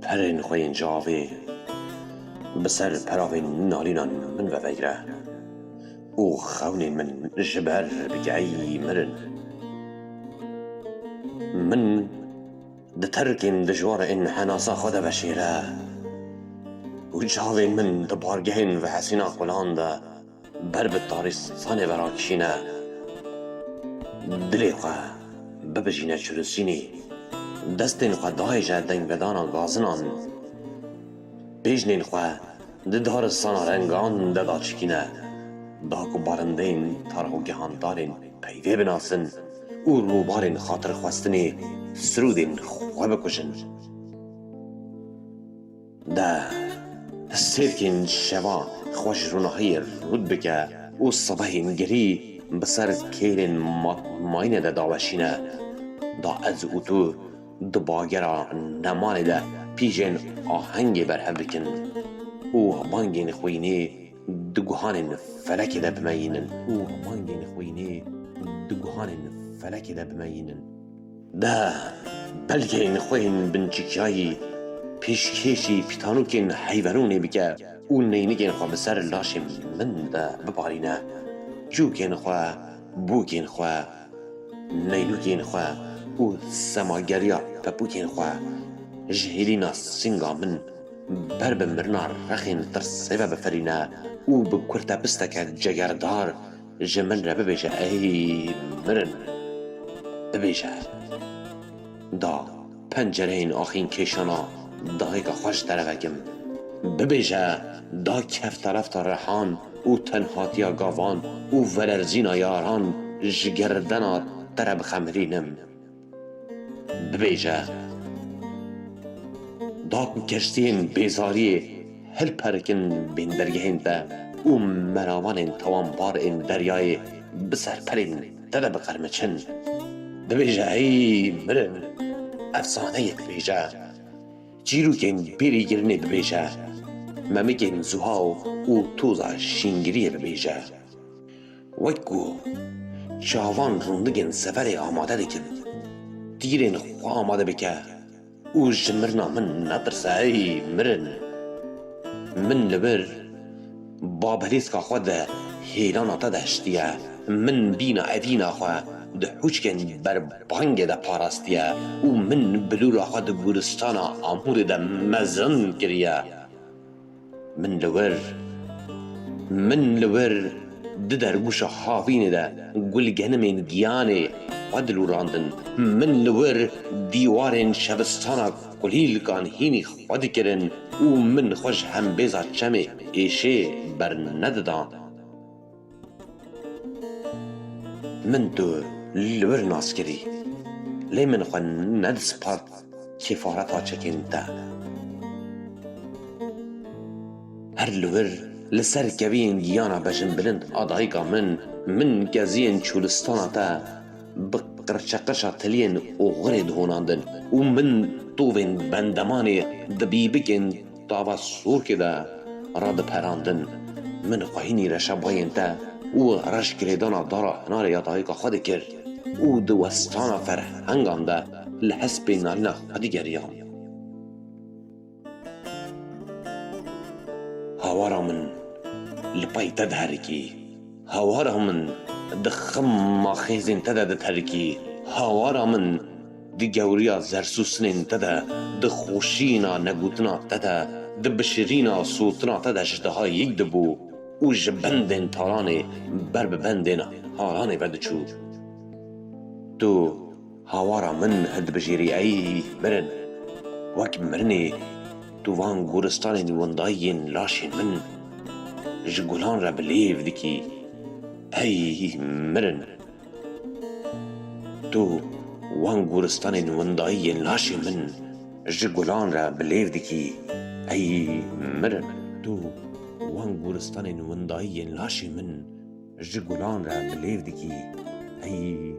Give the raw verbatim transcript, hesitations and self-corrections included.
Herên xwe yên ji avê bi ser peravên nalînan min ve vegre û xewnên min ji ber bike ey mirin. Min di terkên dijwar ên henasa xwe de veşêre û çavên min di bargehên vehesîna qulan de ber bi tarîstanê ve rakişîne. Dilê xwe bibijîne çirûsînî, destên xwe dayêje dengvedana gazinan, pêjnên xwe di daristana rengan de daçikîne, da ku barindeyên tarxûgehandarên peyvê binasin û rûbarên xatirxwestinê sirûdên xwe bikujin. De sêvkên şeva xwe ji ronahiyê rûd bike û sibehên girî bi ser kêlên ma-, mayînê de daweşîne. Da ez û tu di bagera nemanê de pîjên ahengê berhev bikin û bangên xwînê di guhanên felekê de bimeyînin û bangên xwînê di guhanên felekê de bimeyînin. De belgeyên xwe yên binçikiyayî pêşkêşî pîtanokên heyverûnê bike û neynikên xwe bi ser laşên min de bibarîne. Çûkên xwe, bûkên xwe, neynûkên xwe û semageriya pepûkên xwe ji hêlîna sînga min ber bi mirina rexên tirsê ve bifirîne û bi kurtepisteke cegerdar ji min re bibêje, ey mirin, bibêje, da pencereyên axîn kêşana dayika xwe ji te re vekim. Bibêje, da kefterefta rehan û tenhatiya gavan û velerzîna yaran ji gerdena te re bixemilînim. Bibêje, da ku keştiyên bêzariyê hilperikin bên dergehên te û meravanên tawanbar ên deryayê bi ser pelên te de biqermiçin. Bibêje, ey mirin, efsaneyê bibêje, çîrokên bêrîgirinê bibêje, memikên zuhaw û toza şîngiriyê bibêje. Wek ku çavan rûndigên seferê amade dikin, tîrên xwe amade bike û ji mirina min netirse, ey mirin. Min li wir babelîska xwe di hêlana te de hiştiye. Min bîna evîna xwe di hûçkên berbangê de parastiye û min bilûra xwe di guristana Amûrê de mezin kiriye. Min li wir, min li wir di dergûşa havînê de gulgenimên giyanê xwe dilûrandin. Min li wir dîwarên şevistana kulîlkan hînî xwe dikirin û min xwe ji hembêza çemê êşê bernedidan. Min tu li wir nas kirî, lê min xwe nedispat kêfareta çekên te. Her li wir li ser keviyên giyana bejinbilind a dayika min, min keziyên çûlistana te bi qirçeqeşa tiliyên oxirê dihonandin û min tovên bendemanê di bîbikên tava sûrkê de radiperandin. Min xwehînî reşebayên te û reşgirêdana dara hinarê ya dayika xwe dikir û di westana ferhengan de li hespê nalîna xwe digeriyam. Hawara min, li pey te diherikî. Hawara min, di xima xêzên te de diterikî. Hawara min, di gewriya zersûsinên te de, di xweşîna negotina te de, di bişirîna sotina te de ji daha yek dibû û ji bendên talanê ber bi bendên haranê ve diçû. Tu hawara min dibijêrî ey mirin. Wek mirinê tu van goristanên windayî yên laşên min ji gulan re bi lêv dikî ey mirin. Tu wan goristanên windayî yên laşê min ji gulan re bi lêv dikî ey mirin. Tu wan goristanên windayî yên laşê min ji gulan re bi lêv dikî ey